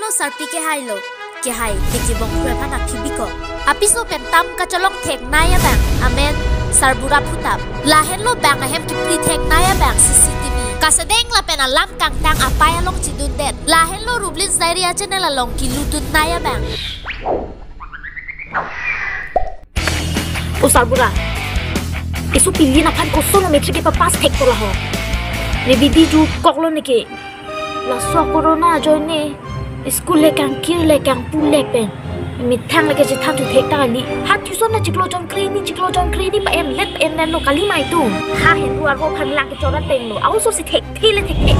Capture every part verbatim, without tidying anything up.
Sarpi kehai lo, kehai, kejibong kru aphan aphi biko. Apiso pen tam kacholong theknei abang, amen, Sarbura Phutap. Lahenlo bang ahem kipri theknei abang C C T V. Kasedeng lapen alam kangtang apai along chidundet. Lahenlo Rublin Zairi a channel along kiludunnei abang. O Sarbura, esopi Lin aphan koson matric kepapass thek pola ho. Ne bidi jutkoklo neke. Laso corona ajoine school le kangkir le kangpu le pen methang le kachethan thu thek ta kali. Ha tuition na chiklo jon kreni, chiklo jon kreni pa-enlet pa-enletlo kali mai tu. Ha Hindu arvo aphan lang kechor atenglo. Aoso si thekthe le thekthe.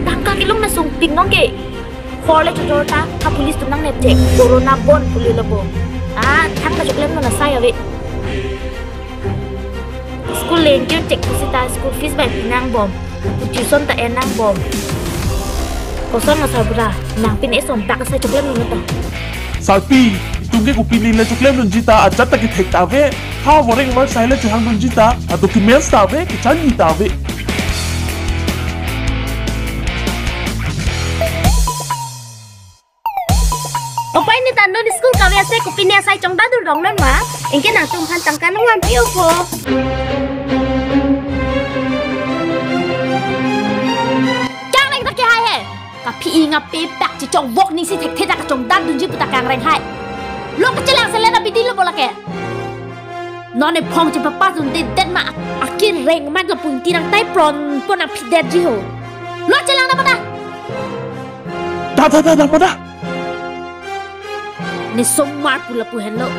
Tangka kelong na sungpik nong ke. Khor le chojor ta, ha police atum nangnepchek. Corona bon puli lo bo. Ah, thang ta choklemlo na sai ave. School le ingkir chek pusita school fees bai pinangbom. Tuition ta enangbom. Koson ma Sarbura, nang pine eson dak asai choklemlo ta. Sarpi, itum ke kopine le choklemdunji ta, ajat ta kethek ta ave. Ha voreng var sai le chehangdunji ta, a documents ta ave, kecharli ta ave. Opai ne ta non school kave ase kopine asai chongdadun rong non ma. Ingke nangtum aphan tangka nangvanpi-o po. Kang nang ta kehai he. Kaphi inga pe pak chichong vok ni si thekthe ta kachongdadunji pu ta kangreng hai. Lo kachelang selen abidi lo bo lake. Non ephong chepapass dundedet ma, akireng ma lapu ingti nang tai pron pon nangphidetji ho. Lo chelang na pada. Da, da, da, da, pada. Ne somar pu lapu henlo.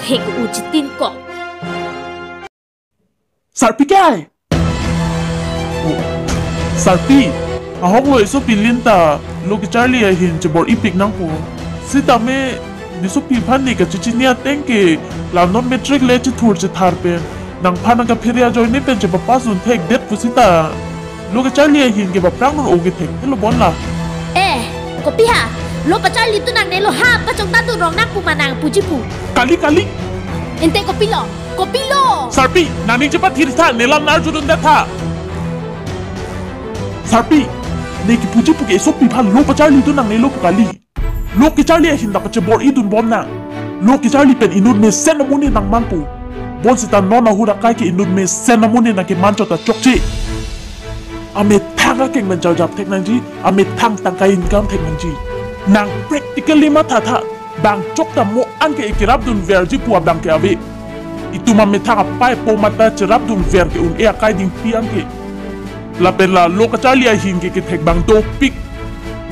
Thek uchitin ko. Sarpi kai. Oh, Sarpi, ahok lo esopi Lin ta lo kecharli ahin chebor-ipik nangpo. Sitame nesopi aphan ne kachechini ateng ke la non matric le chethur chethar pen nangphan nangkaphere ajoine pen chepapass dun thekdet pusita lo kecharli ahin ke paprang dun oge thekthelo bon la. Eh, kopi ha? Lo pacharlidun nangne lo ha, pachongdadun rong nang pu ma nang puji pu. Kali, kali. Ente kopilo? Kopilo? Sarpi, nangning chepathir tha, ne lam arjudundet tha. Sarpi, ne kipuji pu ke esopi aphan lo pacharlidun nangne lo pu kali. Lo kecharli ahin ta pachebor-idun bom nang. Lo kecharli pen inut mesen amonit nangmanpo. Bonsita non ahut akai ke inut mesen amonit nangkeman chot ta chokche. Amethang akeng pen charjap thek nangji, amethang tangka income thek nangji. Nang practically matha tha, bang chok ta mo an ke ekerapdun verji pu abang ke ave. Itum amethang apai po mata cherapdun ver ke un-e akai dingpi an ke. Lapen la lo kacharli ahin ke kethek abang dopik.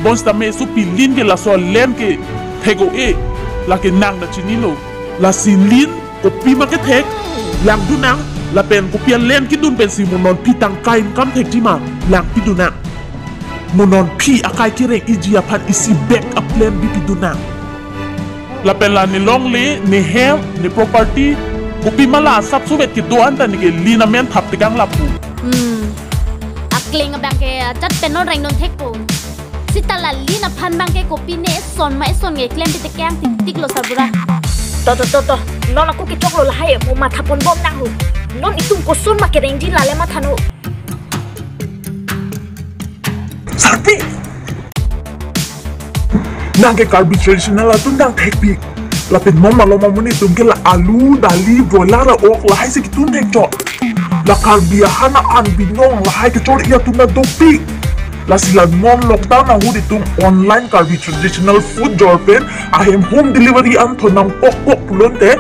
Bonsitame esopi Lin ke laso alen ke thek o-e, lake nang ta chinilo. Lasi Lin kopi ma kethek, langdun nang, lapen kopi alen kedun pensi mo non phi tangka income thekji ma, langpidun nang. Mo non phi akai kereng-iji aphan isi backup plan bipidun nang. Lapen la ne longle, ne hem, ne property, kopi ma la asap sovet kedo-an ta neke Lin amen thap tekang lapu. Hmm. Akleng abang ke ajat pen non rengdun thekpo. Sita la Lin aphan abang ke kopine eson ma eson nge klem pite kang tik tik lo Sarbura. To, to, to, to. Non ako kechoklo lahai mo matha pon bom nang ho. Non itum koson ma kerengji lale matha no. Sarpi! Nang ke Karbi traditional atum nang thekpik. Lapen mom alom amonit atum ke la alu, dali, broiler a-ok lahai si kitun thekchot. La Karbi ahan an binong lahai kechor-i atum ta dopik. Lasi la non lockdown ahut itum online Karbi traditional food jor pen ahem home delivery an thondam pok pok pulote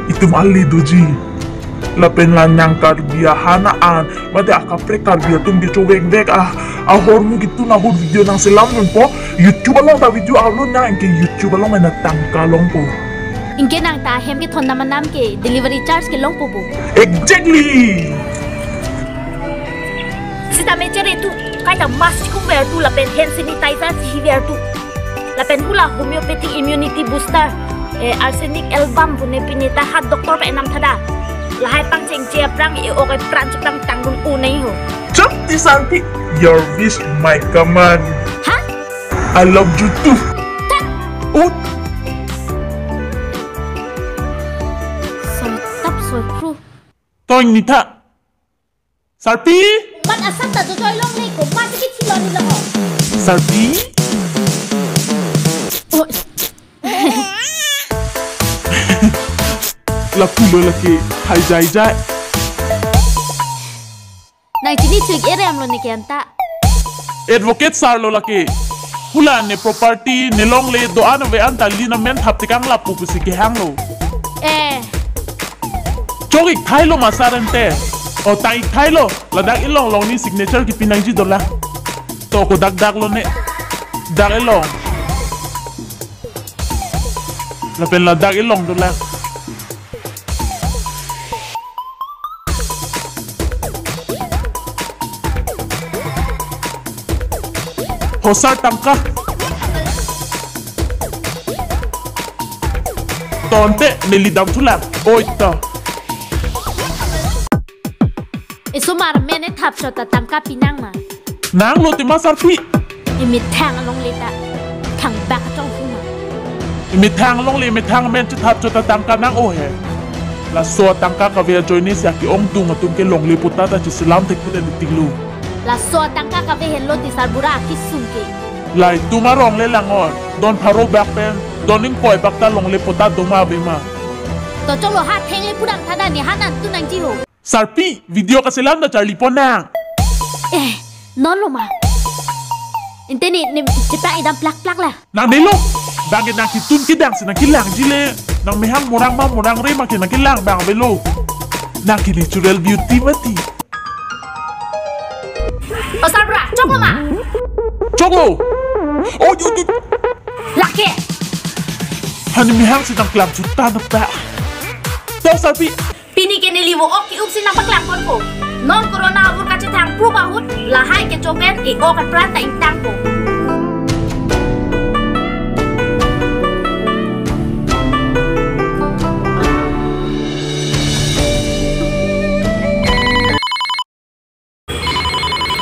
itum ali doji. Lapen la nang Karbi ahan an, mate akaprek Karbi atum kecho vek vek a, ahormu kitun ahut video nangselam dunpo, YouTube along ta video upload nang, anke YouTube along mena tangka longpo. Anke nang ta hem kethondam anam ke delivery charge ke longpo bo. Exactly. Sitame chere tu, kaita mask chikum ver tu lapen hand sanitizer chihi ver tu. Lapen hula homeopathic immunity booster, eh, arsenic album pune pine ta ha doctor pa enam thada. Lahai pangchengche aphrang e-ok epran chepangtang dun unei ho. Chak ti Sarpi, your wish my command. Ha? I love you too. Tha. Ut. Soi tap soi kru. Toing ni tha. Sarpi. Mat asap ta jojoi longle ko, mat sikit silon ni lo ho. Sarpi. Lapulo lake, hai jai jai. Nang chini chuk erem lo ne ke anta. Advocate sir lo lake. Hula ne property, ne longle do-an ave anta lin amen thap tekang lapu pusi kehang lo. Eh. Chok ik thai lo ma sir ente. O tang ik thai lo. Ladak ilong long ne signature kipi nangji dolang. To ko dak dak lo ne. Dak ilong. Lapen ladak ilong dolang. Ho sir tangka. To ante neli damthulang. Oi to. Isomar mene thap chot ta tangka pinang ma. Nang lo tema sarpi. Imethang alongle ta thangbak chong huma. Imethang alongle, imethang amen chethap chot ta tangka nang-o he. Laso tangka kave ajoine si ake-ongdung atum ke longle patta ta cheselam thek pute ditik lo. Laso tangka kave henlo ti sarbura akesung ke. Laitum arong le langnon. Don pharo bak pen don ingkoi bak ta longle patta doma ave ma. To cholo ha thengle pudam thada ne hanan tu nangji ho. Sarpi, video kaselam ta charli pon nang. Eh, non lo ma. Ante ne, ne chepa idam plak plak la. Nang nelo. Bang ke nang kitun kedang si nang kelangji le. Nang mehang murang ma murang re ma ke nang kelang bang avelo. Nang ke natural beauty mati. O sarbura, chok lo ma. Chok lo. Oh, yo, yo. Lake. Hani mehang si nang kelang juta na pa. To sarpi. Pini ke neli vo ok ke-up si nangpaklang ponpo. Non corona avur kachethang pru bahut, lahai ke choken e-ok apran ta ingtangpo.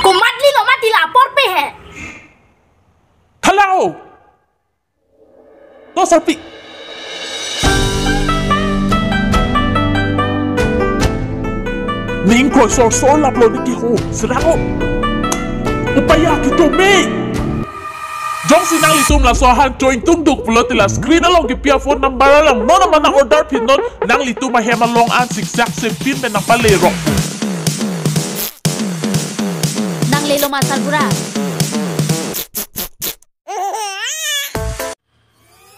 Komatli lo mati la apor pe he. Hello. To sarpi. Ning koi sor sor laplo ne ke ho. Serang ho. Upaya kito me. Jongsi nanglitum laso ahan cho ingtungduk pulote la screen along kipi aphone number along non mana order pin non nanglitum ahem along an siksak sempin pen nangpale rok. Nang lelo ma sarbura.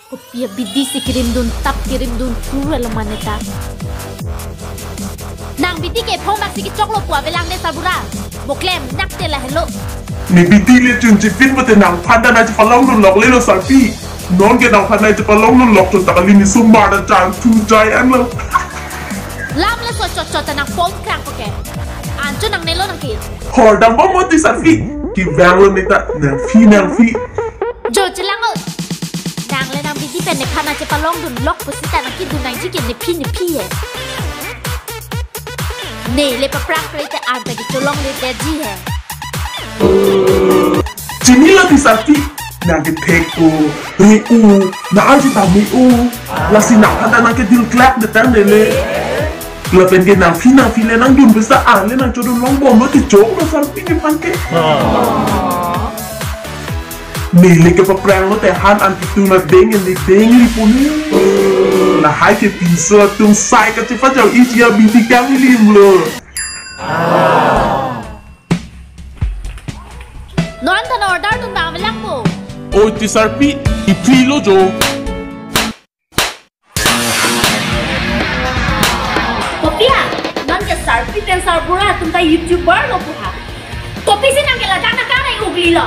Kopi abidi si kerim dun tap kerim dun kru alo mane ta. Nang bidi ke phong bak si kechok lo pu avelang de sarbura. Boklem nak te la helo. Ne bidi le chun chipin pute nangphan ta nangchepalong dun lok lelo sarpi. Non ke nangphan nangchepalong dun lok chun ta kali ne sumar ta chang thu jai an lo. Lam le so chot chot ta nang pom krang ko ke. Ancho nang nelo nang ke. Hordam bom moti sarpi. Kevang lo ne ta nangphi nangphi. Jo chelang o. Nang le nang bidi pen nephan nangchepalong dun lok pusi ta nang kedun nangji ke nephi nephi he. Ne le paprang kre te an ta kecholong le te ji he. Chini lo ti sarpi. Nang kethek o, re o, nang arji ta me o. Lasi nangphan ta nang kedil klak de tang de le. Lapen ke nangphi nangphi le nangdun pesa an le nangchodun long bom lo ti chok lo sarpi nephan ke. Ne le kepaprang lo te han an kitung na deng ne deng li puni. Lahai ke pinso atum sai kachepajau iji abidi kanglim lo. Non ta order dun bang avelang po. Oi ti sarpi, iphi lo jo. Kopi ha, non ke sarpi pen sarbura atum ta YouTuber lo pu ha. Kopi si nang ke ladak na kang nang ugli lo.